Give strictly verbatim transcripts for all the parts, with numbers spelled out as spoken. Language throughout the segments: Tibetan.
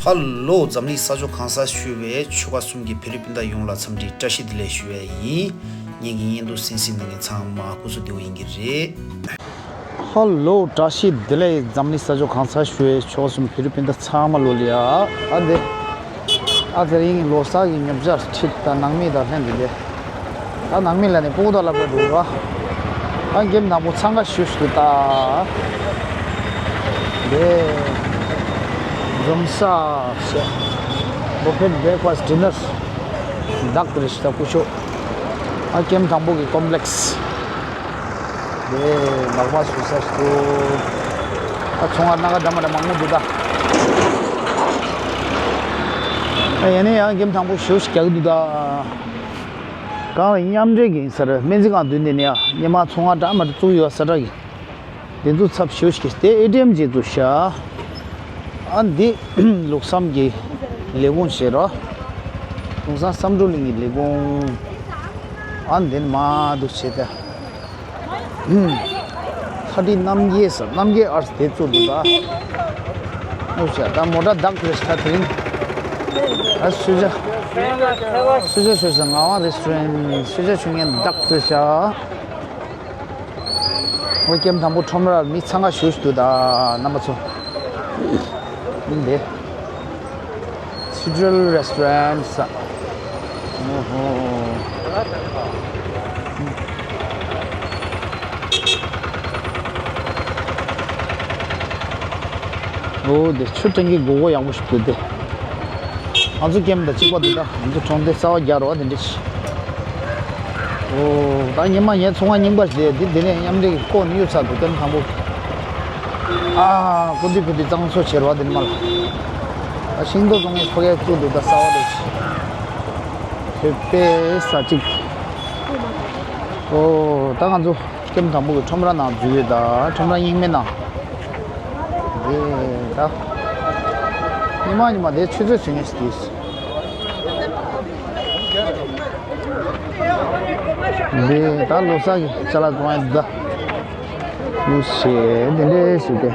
ཧ་ལོ། འཛམ་གླིང་ས་ཕྱོགས་གང་སར་བཞུགས་པའི་ཆོལ་ཁ་གསུམ་གྱི་བོད་རིགས་སྤུན་ཟླ་ཡོངས་ལ་འཚམས་འདྲི་བཀྲ་ཤིས་བདེ་ལེགས་ཞུ་བ་ཡིན། ངེད་ཀྱི་བརྙན་ཐུང་གསན་གཟིགས་གནང་མཁན་ཚང་མ་སྐུ་གཟུགས་བདེ་པོ་ཡིན་གྱི་རེད། ཧ་ལོ། བཀྲ་ཤིས་བདེ་ལེགས། འཛམ་གླིང་ས་ཕྱོགས་གང་སར་བཞུགས་པའི་ཆོལ་ཁ་གསུམ་བོད་རིགས་སྤུན་ཟླ་ཚང་མ་ལོ་ལ་ཡ། ཨ་འདི། ཨ་དེ་རིང་ལོ་གསར་གྱི་ཉོ་ཆ་ཁྲིད་དང་ནང་མི་དང་ལྷན་དུ་ལས། ད་ནང་མི་ལ་ནི་སྤུ་གུ་དང་སློབ་གྲྭ་འགྲོ་ར། ཨ་འགེམ་དང་པོ་འཚང་ཁ་ཤུ་ཤུ་ད། དེ། འཛོམས་ས་ཞེས། Buffet breakfast dinner. Duck restaurant ཀུ་ཤོ། ཨ་འགེམ་དང་པོ་གི་ཀོམ་པི་ལེགས་སི། དེ་ལག་པ་སུ་ས་སུ། ཨ་ཚོང་ང་སྣ་ཁ་འདྲ་མ་འདྲ་མང་པོ་འདུག་ད། ཨ་ཡ་ནི་ཡང་འགེམ་དང་པོ་ཞུ་ཞིག་རྒྱག་འདུག་ད། གང་ལ་མཉམ་འབྲེལ་གྱི་ཡིན་ས་རེད། སྨན་རྩིས་ཁང་མདུན་དེ་ནས་ཡ་སྔོན་མ་ཚོང་ང་འདྲ་མ་འདྲ་བཙུགས་ཡོད་ས་འདྲ་གི། དེ་ཚོ་ཚབ་ཞུ་ཞིག་དེ་ཨེ་ཊི་ཨེམ་རྗེས་འཛུགས་ཤག་ཨ་འདི་ལུགས་བསམ་གྱི་ལས་ཁུངས་བྱེད་རོགས། ལུགས་བསམ་བསམ་གྲུབ་གླིང་གི་ལས་ཁུངས། ཨ་འདི་ནི་མ་འདུག་བྱེད་དེ། ཧུམ། ཁ་ཏི་རྣམ་རྒྱལ་ཟེར། རྣམ་རྒྱལ་ཨར་དེ་བཙུགས་འདུག་ད། ཨོ་ཤ་ད་མོ་ཊ་བདག་ཏུ་རེ་ཤ་ད་དེ་རིང་། ཨ་སུ་ཇ། སུ་ཇ་ཞོ་ཟེར། ངག་དབང་རེ་སི་ཊོ་རན། སུ་ཇ་ཞུ་མཁན་བདག་ཏུ་རེ་ཤ། ཨོ་ཀེམ་དང་པོ་ཁྲོམ་རར་མི་འཚང་ཁ་ཤུ་ཤུ་འདུག་ད་རྣམ་པ་ཚོ། ཨིན་དེ། Central Restaurant ས། ཨོ་ཧོ། ཨོ་དེ་ཆུ་ཀྲང་གི་སྒོར་སྒོར་ཡག་པོ་ཞིག་འདུག་དེ། ང་ཚོ་ཀེམ་དང་གཅིག་པ་འདུག་ད། ང་ཚོ་གྲོང་སྡེ་གསར་པ་རྒྱག་རོགས་དེ་འདྲ་ཞིག་ཨོ་ད་ཉི་མ་ངའི་ཚོང་ཁང་རྙིང་པ་ཞིག་དེ་འདི་དེ་ནས་མཉམ་འབྲེལ་གྱི་ཁོག་ནས་གཡུག་ཚར་འདུག་ཀེམ་དང་པོ། ཨ་ཀུན་དུ་ཀུན་དུ་གཙང་བཟོ་བྱེད་རོགས་དེ་ནི་མ་ལ། ཨ་ཤིང་ཏོག་བཙོང་མཁན་ཕ་གིར་བཙུགས་འདུག་ད་གསར་པ་རེད། བོད་པའི་ས་གཅིག་ཨོ་ད་ང་ཚོ་ཀེམ་དང་པོ་གི་ཁྲོམ་ར་ནང་འཛུལ་ཡོད་ད། ཁྲོམ་ར་རྙིང་མའི་ནང་། དེ་ད། ཉི་མ་ཉི་མ་དེ་ཆུ་ཚོད་ཟིན་ངེས་དེས། དེ་ད་ལོ་གསར་གྱི་ཅ་ལག་བཙོང་ཡ་འདུག་ད། ལུས་ཤེས་དེ་འདྲས་ཞིག་དེ།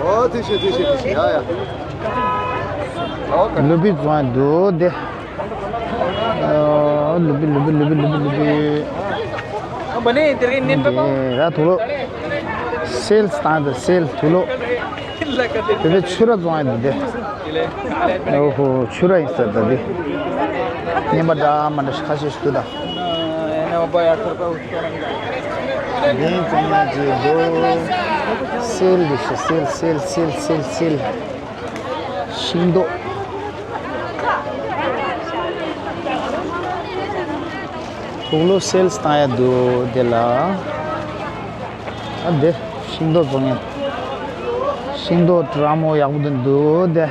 ཨོ་དེ་ཤེས་དེ་ཤེས་དེ་ཤེས་ཡ་ཡ། ལུས་པའི་བཙོང་ཡ་འདུག་དེ། ལུ་པི་ལུ་པི་ལུ་པི་ལུ་པི་ལུ་པི། ཨ་བ་ནི་དེ་རིང་ནིན་པ་པ། ར་ཐུ་ལོ། སེལ་སི་བཏང་དང་སེལ་ཐུ་ལོ། དེ་པའི་ཆུ་ར་བཙོང་ཡ་འདི་དེ། ཨོ་ཧོ་ཆུ་ར་ཡིན་ས་ད་དེ། ཉན་པ་འདྲ་མ་འདྲ་ཁ་ཤས་ཤིག་འདུག་ད། འདི་བཙོང་ཡ་ཅིག་འདུག་སེལ་འདི་ཤི་སེལ་སེལ་སེལ་སེལ་སེལ། ཤིང་ཏོག་དུག་ལོག་སེལ་སི་བཏང་ཡ་འདུག་དེ་ལ། ཨ་དེ་ཤིང་ཏོག་བཙོང་ཡ། ཤིང་ཏོག་འདྲ་མོ་ཡག་པོ་འདུག་འདུག་དེ།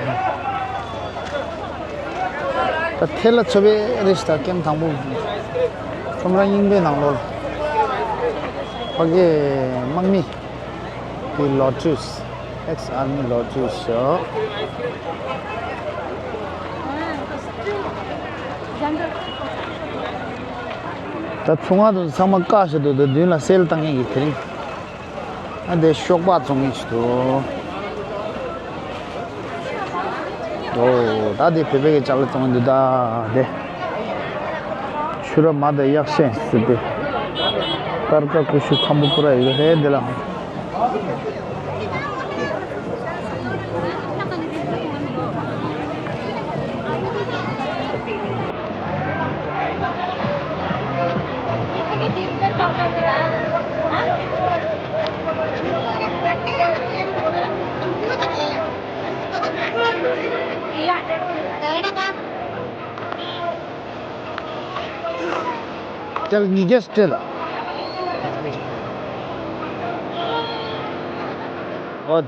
ད་ཐེ་ལ་ཚོ་བའི་རེ་ཞིག་ད་ཀེམ་དང་པོ། ཁྲོམ་ར་རྙིང་པའི་ནང་ལོགས་ལ། ཕ་གི་དམག་མི། དེ་ལོ་ཊུས། ཨེག་སི་ཨར་མི་ལོ་ཊུས་ཤོག་ད་ཚོང་ཁང་དུ་ཚང་མ་བཀག་བཞག་འདུག་ད་མདུན་ལ་སེལ་བཏང་མཁན་གྱི་དེ་རིང་། ཨ་འདི་ཤོག་སྦག་བཙོང་མཁན་ཞིག་འདུག་ཨོ་ད་འདི་བོད་པའི་གི་ཅ་ལག་བཙོང་མཁན་འདུག་ད་འདི། ཆུ་ར་མ་དང་གཡག་ཤན་ཟེར་ཏེ། སྟར་ཀ་ཀུ་ཤུ་ཁམ་བུ་པུ་ར་ཡོད་རེད་འདི་ལ། ལྕགས་ཉིས་བརྒྱ་སྤྲད་ལ། ཨོ།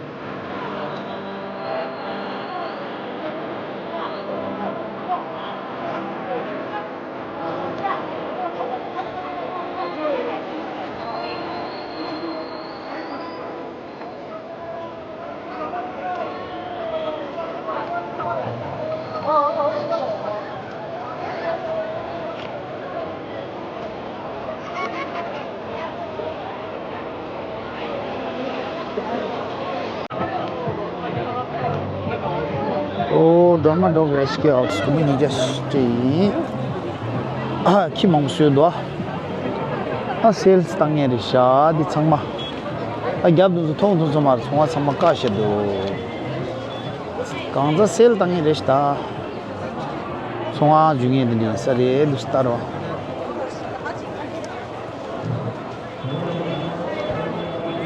སྒྲོལ་མ་སྒྲོལ་གྱི་རེ་ཞིག་གི་ཨོག་སི་ཀོ་མི་ཉིས་བརྒྱ་ཞིག་ཡིན། ཨ་ཁྱི་མང་པོ་བཟོས་འདུག་ཨ་སེལ་སི་བཏང་ངེས་རེད་ཤག་འདི་ཚང་མ། ཨ་རྒྱབ་དུ་ཚོ་མཐོང་ཐུབ་ཚོ་མ་རེད། ཚོང་བ་ཚང་མ་བཀག་བཞག་འདུག་གང་ཚ་སེལ་བཏང་ངེས་རེད་ཤག་ད་ཚོང་བ་འཇུ་ངེས་འདི་འདྲ་ཡིན་ས་རེད་འདུག་ལྟ་རོགས།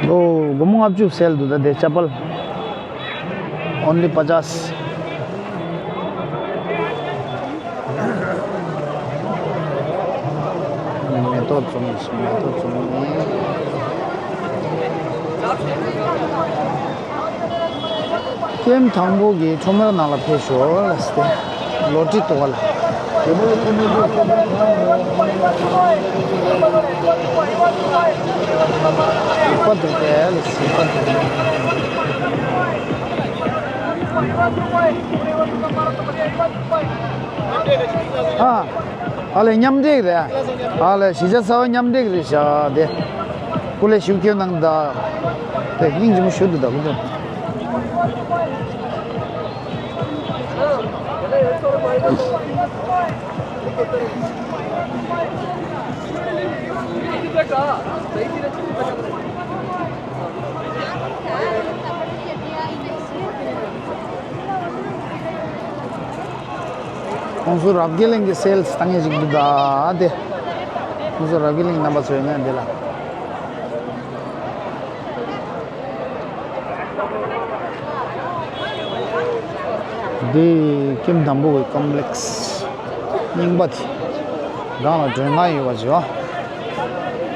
ལོ་སྒོར་མོ་ལྔ་བཅུ་སེལ་འདུག་ད་དེ་ཅ་པལ། Only པ་ཅཱས། མེ་ཏོག་བཙུམ་ཞིག་མེ་ཏོག་བཙུམ་ནས། ཀེམ་དང་པོ་གི་ཁྲོམ་ར་ནང་ལ་ཕེབས་ཤོག་ལ་སྟེ། ལོ་ཊི་ཏོ་བ་ལ། ཡག་པ་འདུག་སྟེ་ལ་སི་པ་འདུག་ཨ། ཨ་ལས་མཉམ་འབྲེལ་རེད། ཨ་ལས་གཞིས་ཆགས་གསར་པ་མཉམ་འབྲེལ་རེད་ཤག་དེ། སྐུ་ལས་ཞུགས་ཁྱོད་ནང་ད། དེ་སྙིང་རྗེ་མོ་ཞུ་འདུག་ད་ཁོ་ཚོ། ཁོང་ཚོ་རབ་རྒྱས་གླིང་གི་སེལ་སི་བཏང་ཡས་ཅིག་འདུག་ད་དེ། ཁོང་ཚོ་རབ་རྒྱས་གླིང་རྣམ་པ་ཚོ་ཡོད་ན་འདི་ལ། འདི་ཀེམ་དང་པོ་གི་ཀོམ་པི་ལེགས་རྙིང་པ་དེ། སྒང་ལ་མགྲོན་ཁང་ཡོད་པ་ཅིག་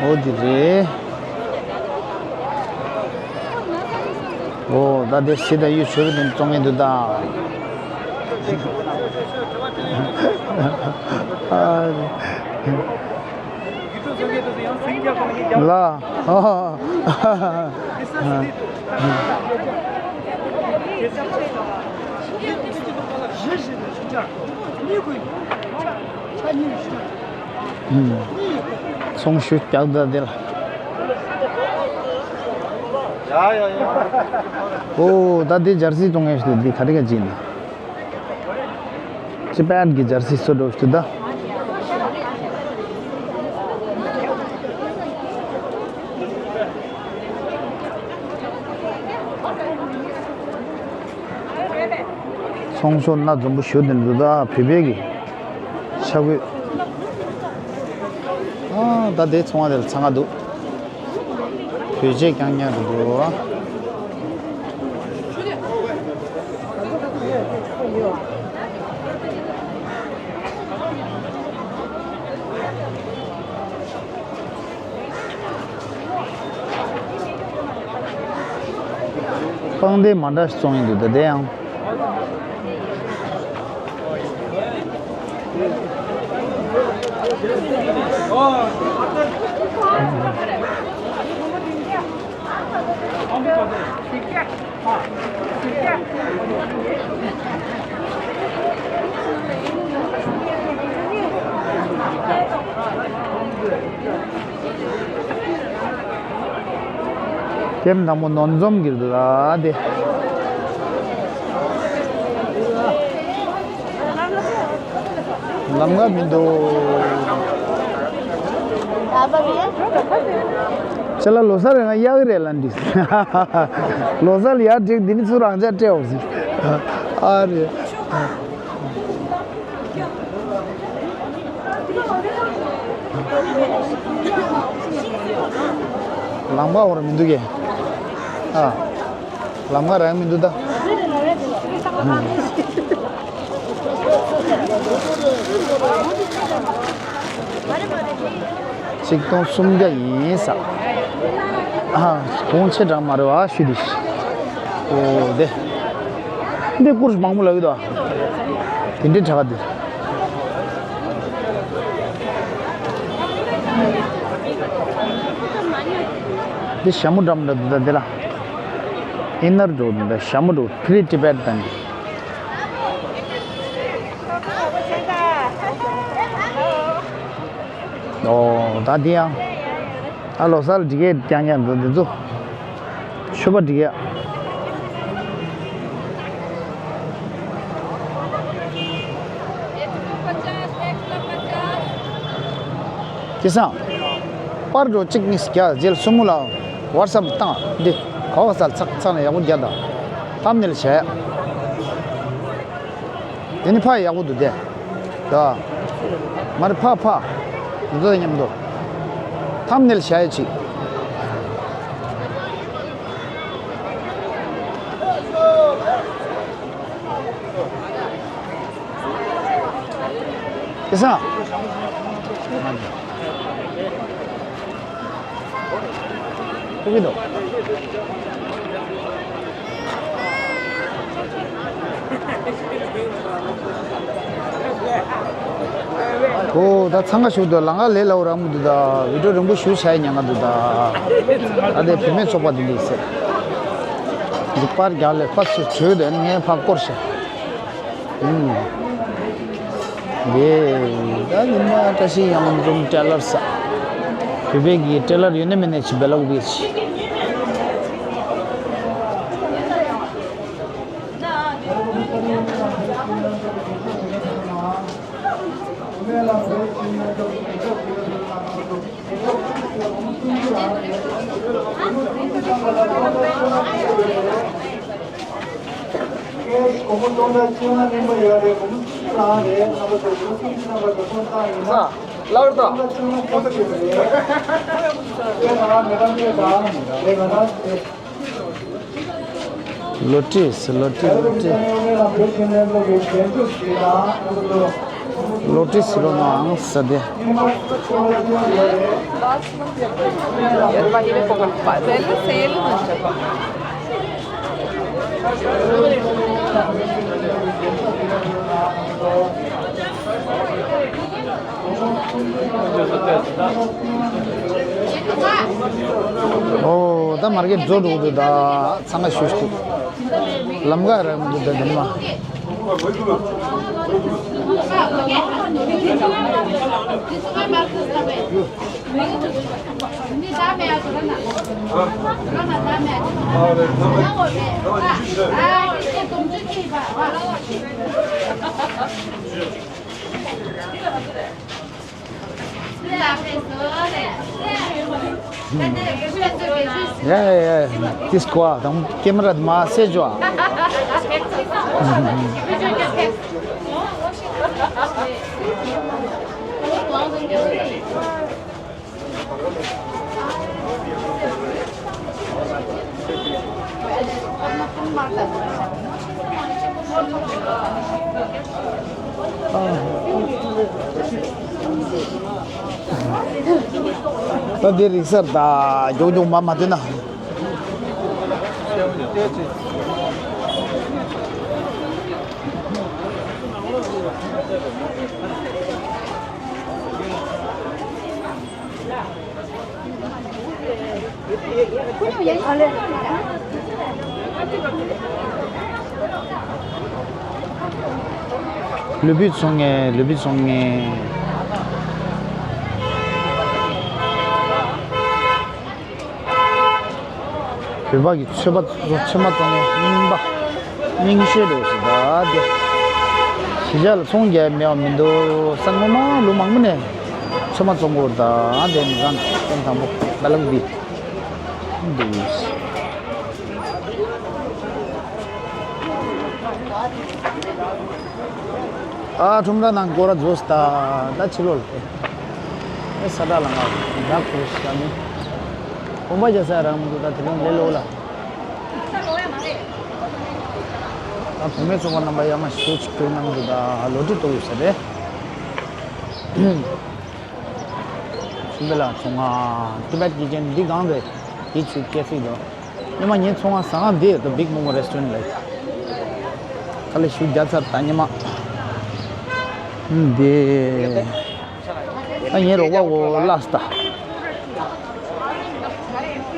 འོ་འདི་རེད། འོ་ད་དེ་སི་ད་ཡུལ་ཆོས་རུ་དེ་བཙོང་ངེས་འདུག་ད། ཨ། ལ། ཨ། ཚོང་ཞུ་རྒྱག་ད་དེ་ལ། ཡ་ཡ་ཡ། ཨོ་ད་དེ་ཇར་སི་བཙོང་ངེས་ཞིག་འདི་ག་རེ་ག་ཅིག་ཡིན་ན། ཅི་པན་གྱི་ཇར་སི་བཟོ་འདྲ་ཞིག་ད། ཚོང་ཟོག་སྣ་འཛོམས་པོ་ཞུ་དེ་འདུག་ད་བོད་པའི་གི་ཤ་གོས། ཨ་ད་དེ་ཚོང་བ་དེ་ལ་འཚང་ཁ་འདུག་བོད་ཆས་རྐྱང་རྐྱང་རེད་འདུག་པང་གདན་མ་འདྲ་ཞིག་བཙོང་ཡིན་འདུག་ད་དེ་ཡང་། ཀེམ་དང་པོ་ནོར་འཛོམས་ཀྱི་འདུག་ད་དེ། ལམ་ཁ་མི་འདུག་ཅ་ལག་ལོ་གསར་རེད་ང་གཡག་རེད་ལ་འདི། ལོ་གསར་ལ་ཡར་བསྒྲིགས་འདི་ནི་ཚུར་རང་ཅག་སྤྲད་འོང་ཟིན། ཨ་རེད། ལམ་ཁ་འོར་མི་འདུག་གས། ཨ། ལམ་ཁ་རག་མི་འདུག་ད། ཆིག་སྟོང་སུམ་བརྒྱ་ཡིན་ས། ཨ། གོང་ཆེ་དྲག་མ་རེད་བ་ཤུ་དི། ཨོ་དེ། འདི་ཀུར་མང་པོ་ལ་ཡོད་དོ། དེ་འདྲའི་དྲག་ག་འདི། འདི་ཞྭ་མོ་འདྲ་མི་འདྲ་འདུག་ད་འདི་ལ། ཨིན་ནར་འགྲོ་འདུག་ད་ཞྭ་མོ་འགྲོ་ཕི་རི་ཊི་བེཊ་དང་། ཨོ་ད་འདི་ཡང་། ཨ་ལོ་གསར་འདི་གས་རྐྱང་རྐྱང་འདུག་འདི་ཚོ། མཆོད་པ་སྒྲིག་ཡ། སྐལ་བཟང་། པར་འགྲོ་གཅིག་གཉིས་བརྒྱ་རྗེས་སུ་མོ་ལ་ཝར་སབ་བཏང་འདི་ག་བ་སལ་ཚག་ཚག་ནས་ཡག་པོ་རྒྱག་དང་། ཐམ་ནེལ་བྱས། དེ་ནི་ཕ་ཡག་པོ་འདུག་དེ། ད། མར་ཕ་ཕ། འདི་དང་མཉམ་དུ། ཐམ་ནེལ་བྱས་ཡ་ཅིག་ཨེ་ས། ཐུག་གི་འདུག་ཨོ་ད་འཚང་ཁ་ཤུགས་འདུག་ལམ་ཁ་ལས་སླ་བོ་རང་མི་འདུག་ད་བི་ཌིའོ་རིང་པོ་ཞུ་བྱ་ཡ་ཉན་ག་འདུག་ད་ཨ་དེ་བུད་མེད་ཚོགས་པ་འདི་འདུག་ཟེར། འདི་པར་རྒྱག་ལས་ཕར་ཚུར་བྲོས་དེ་ངས་ཕར་སྐོར་བྱས། ཨུམ། ཡེ། ད་ཉི་མ་བཀྲ་ཤིས་གཡང་འཛོམས་ཊེ་ལར་ས། བོད་པའི་གི་ཊེ་ལར་ཡོད་ནི་མེད་ནི་ཅི་བེ་ལོག་བེ་ཅི། ལར་ད། ལོ་ཏྲི་ལོ་ཏྲི་ལོ་ཏྲི། ལོ་ཏྲི་སི་རོ་མ་ཨང་ས་དེ། ཨོ་ད་མར་གེ་འགྲོ་འགྲོ་འདུག་ད་འཚང་ཁ་ཤུགས་ཤུགས། ལམ་ཁ་རག་མི་འདུག་ད་དེ་མ། ཡ་ཡ་ཡ། དེ་སྐོར་དང་ཀེ་མ་ར་མ་སེ་ཇོ། ད་འདི་རིག་གསར་ད་མགྱོགས་མགྱོགས་མ་མ་འདོན་ན། ལུས་པོའི་ཚོང་ངེ་ལུས་པོའི་ཚོང་ངེ། བོད་པ་གི་ཚོད་པ་ཚོད་མ་གཏོང་ངེ་རྙིང་པ་རྙིང་ཤོས་འགྲོ་ཞིག་ད་དེ། གཞིས་ཆགས་ལ་ཚོང་རྒྱག་མེད་པ་མི་འདུག་ས་ངོ་མ་ལོ་མང་པོ་ནས་ཚོད་མ་བཙོང་གོ་ད་དེ་མི་ཚང་ཀུན་དང་པོ་ད་ལམ་འདི་འདུག་ཨ་ཁྲོམ་ར་ནང་སྐོར་ར་རྫོགས་ད་ད་ཕྱི་ལོགས་ལ་ཨེ་ས་ད་ལ་ང་ད་ཁུར་ཤ་མི་གོམ་པ་རྒྱག་ས་རང་མི་འདུག་ད་དེ་རིང་ལས་ལོ་ལ། ད་བུད་མེད་ཚོགས་པ་རྣམ་པ་ཡག་མ་ཞེ་ཅིག་བསྐྱོད་གནང་འདུག་ད་ལོ་དྲི་གཏོང་ཡོད་ས་རེད། ཤུམ་བེ་ལ་ཚོང་ང་ཏི་བེད་ཀི་ཅན་འདི་གང་རེད། འདི་ཆུ་ཀེ་ཧྥེ་དོ། ཉི་མ་ངའི་ཚོང་ང་ཟ་ཁང་འདི་ད་Big Momo Restaurant ལ། ཁ་ལས་ཞུ་རྒྱ་ཚར་ད་ཉི་མ། འདི། ད་ངའི་རོགས་པ་འོ་ལགས་ད།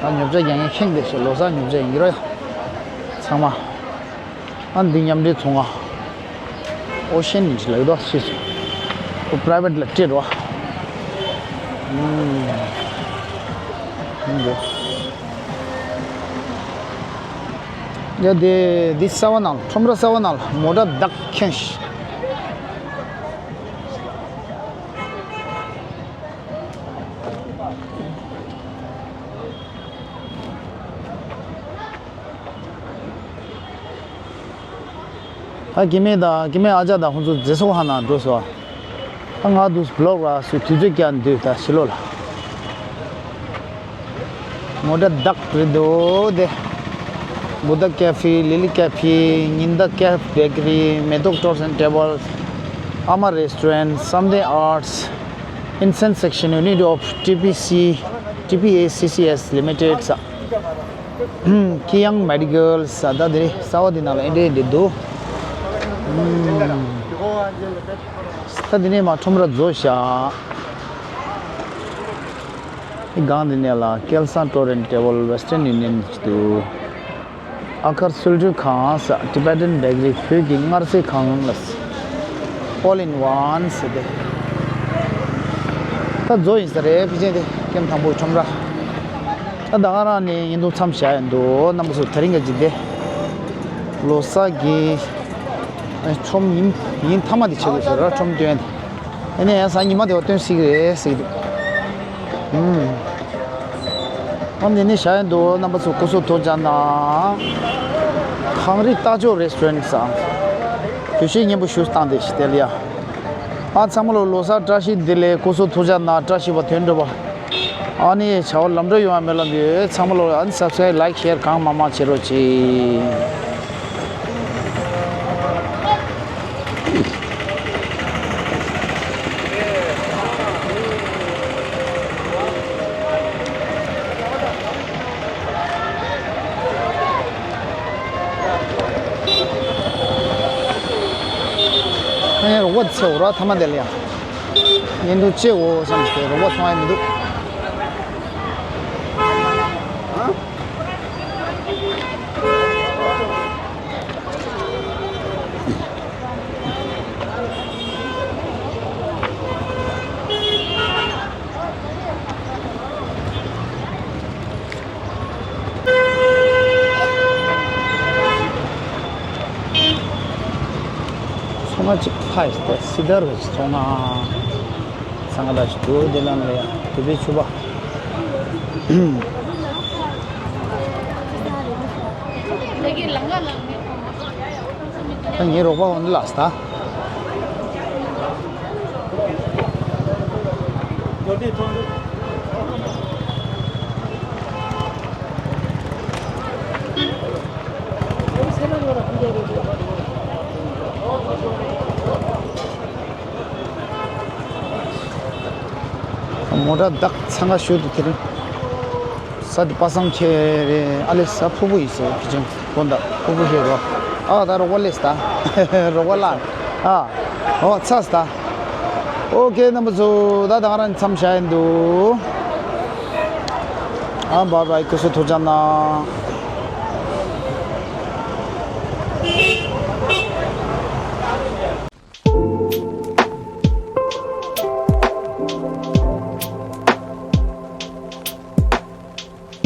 ད་ཉོ་ཆ་རྒྱག་མཁན་ཁེངས་བསྡད་ཤག་ལོ་གསར་ཉོ་ཆ་ཡིན་གྱི་རོ་ཡ། ཚང་མ། ཨ་འདི་མཉམ་འབྲེལ་ཚོང་ང་། ཨོ་ཤན་ལབ་དོ་ཤེས་སོང་། ཁོ་པ་རའི་ཝེཊ་ལ་སྤྲད་རོ། ཨུམ། ཨུམ་འདི། ཡ་དེ་འདི་གསར་བ་ནང་ཁྲོམ་ར་གསར་བ་ནང་མོ་ཊ་བདག་ཁེངས་ཤིག་ད་སྐྱེ་དམན་དང་སྐྱེ་དམན་ཨ་ཅག་དང་ཁོང་ཚོ་མཛེས་སོགས་ཧ་ན་འགྲོ་སོང་། ད་ང་དུ་བི་ལོག་ར་སུ་དུས་ཚོད་ཀྱང་འདུག་ད་ཕྱི་ལོགས་ལ། མོ་ཊ་བདག་རེད་འདུག་དེ། Buddha Cafe, Lily Cafe, Ninda Cafe Bakery, Medok Tours and Travels, Ama Restaurant, Something Arts, Incense Section Unit of T P C, T P A C C S Limited ས། Kiyang Medical ས། ད་དེ་རེད། གསར་བ་དེ་ནང་ལ་ཨེ་འདྲས་འདྲས་འདུག་ད་དེ་ནས་མར་ཁྲོམ་ར་རྫོགས་ཤག་སྒང་དེ་ནས་ལ་Kelsang Tour and Travel Western Union འདུག་ཨ་ཁར་སུལ་ཁྲུ་ཁང་ས། Tibetan Bakery བོད་ཀྱི་མངར་ཟས་ཁང་ལ། All in one ཟེར་ཏེ། ད་རྫོགས་ཡིན་ས་རེད། ཕལ་ཆེར་དེ་ཀེམ་དང་པོའི་ཁྲོམ་ར། ད་ད་ག་རང་ནས་ཡིན་འདུག་མཚམས་བཞག་ཡིན་འདུག་རྣམ་པ་ཚོ་དེ་རིང་གི་ཇི་དེ། ལོ་གསར་གྱི་ཁྲོམ་ཡིན་ཡིན་མཐའ་མ་དེ་བྱེད་དགོས་ཟེར་ར་ཁྲོམ་སྟོན། ཨ་ནི་ཡང་གཟའ་ཉི་མ་དེ་བ་སྟོན་སྲིད་ཀྱི་རེད་ཟེར་གྱི་འདུག་ཨུམ། ཨ་འདི་ནི་བཞག་ཡ་འདུག་རྣམ་པ་ཚོ་སྐུ་གཟུགས་ཐུགས་ཅག་གནང་། གངས་རི་རྟ་མཆོག་རེ་སི་ཊོ་རན་ཊི་སང་། གུས་ཞབས་སྙན་པོ་ཞུ་བཏང་སྟེ་ཞིག་དེ་ལ་ཡ། ཨ་ཚང་མ་ལོ་ལོ་གསར་བཀྲ་ཤིས་བདེ་ལེགས། སྐུ་གཟུགས་ཐུགས་ཅག་གནང་། བཀྲ་ཤིས་པ་དོན་འགྲུབ་པ། ཨ་ནི་བྱ་བ་ལམ་འགྲོ་ཡོང་བ་སྨོན་ལམ་ཡོད། ཚང་མ་ལོ་ཨ་ནི་སབ་སི་ཀ་རའིབ་ལའིཀ་ཤེར་གང་མང་མང་བྱེད་རོགས་གྱིས། ཨ་ཡ་རོགས་པ་ཚེ་འོ་ར་ཐ་མ་དེ་ལ་ཡ། ཡིན་འདུག་ཅེས་འོ་བསམ་སྟེ་རོགས་པ་མཐོང་ཡ་མི་འདུག་ཚོང་ཁང་གཅིག་ཕ་ཡི་སྟེ་སི་དར་བའི་ཚོང་ཁང་། ཚང་ག་ད་ཅི་དུ་དེ་ལ་ནོ་ཡ་དུ་བའི་ཆུ་བ། ད་ངའི་རོགས་པ་འོང་ལ་སྟ། མོ་ཊ་བདག་འཚང་ཁ་ཤོར་འདུག་དེ་རིང་། ས་དེ་པ་སངས་ཁྱེད་རེད། ཨ་ལེ་ས་ཕུ་བོ་ཡིན་ཟེར་ཕི་ཅང་དགོན་ད་ཕུ་བོ་ཤེས་རོགས། ཨ་ད་རོགས་པ་ལེས་ད། རོགས་པ་ལ། ཨ། ཨོ་ཚ་སྟ། ཨོ་ཀེ་རྣམ་པ་ཚོ་ད་ད་ག་རང་མཚམས་བཞག་ཡིན་འདུག་ཨ་བཱའི་བཱའི། སྐུ་གཟུགས་ཐུགས་ཅག་གནང་།